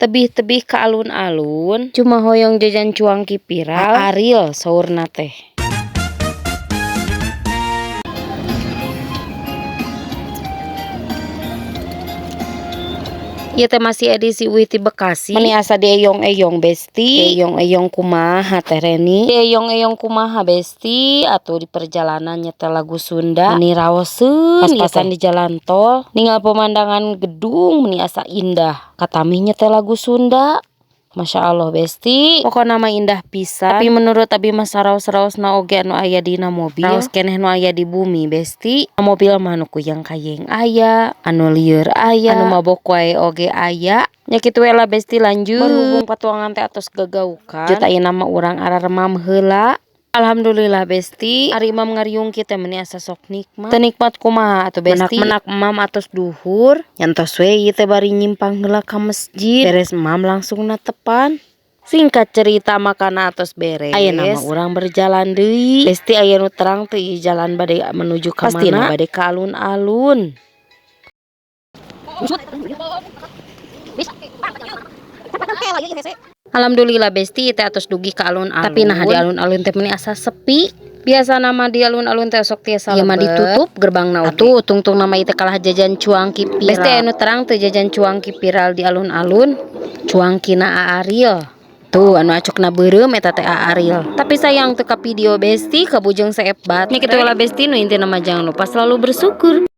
Tebih-tebih ke alun-alun, cuma hoyong jajan cuangki viral. Ariel saurna teh. Ieu teh masih edisi uih ti Bekasi. Meni asa dieyong-eyong, Besti. Eyong-eyong kumaha, Teh Reni? Dieyong-eyong kumaha, Besti? Atuh di perjalanan nyetel lagu Sunda. Meni raoseun pas-pasan di jalan tol. Ningal pemandangan gedung meni asa indah. Katamih nyetel lagu Sunda. Masya Allah, Besti, pokokna mah indah pisan. Tapi menurut abi mah saraos-raosna oge anu aya dina mobil, raos keneh nu aya di bumi, Besti. Mobil mah nu kuyang kayeng aya, anu lieur aya, anu mabok wae oge aya. Nya kitu we lah, Besti, lanjut. Berhubung patuangan teh atos gagaukan, jut ayeuna mah urang araremam heula. Alhamdulillah, Besti, ari Imam ngariung kieu teh meni asa sok nikmat. Teu nikmat kumaha atuh, Besti? Menak-menak emam atos duhur, nya entos we ieu teh bari nyimpang heula ka masjid. Beres emam langsung netepan. Singkat cerita, makana atos beres. Ayeuna mah urang berjalan deui. Besti, aya nu terang teu ieu jalan bade menuju ka mana? Bade ka alun-alun. Alhamdulillah, Besti, teh atos dugi ka alun-alun. Tapi nah, di alun-alun teh meni asa sepi. Biasana mah di alun-alun teh sok tiasa. Ieu mah ditutup gerbangna oge. Atuh tungtung nama ieu teh kalah jajan cuangki viral. Besti, aya nu terang teu jajan cuangki viral di alun-alun? Cuangkina Ariel. Tuh, anu acukna beureum eta teh Ariel. Tapi sayang teu ka video, Besti, kabujeng seep baterai. Nya kitu lah, Besti, nu intina mah jangan lupa selalu bersyukur.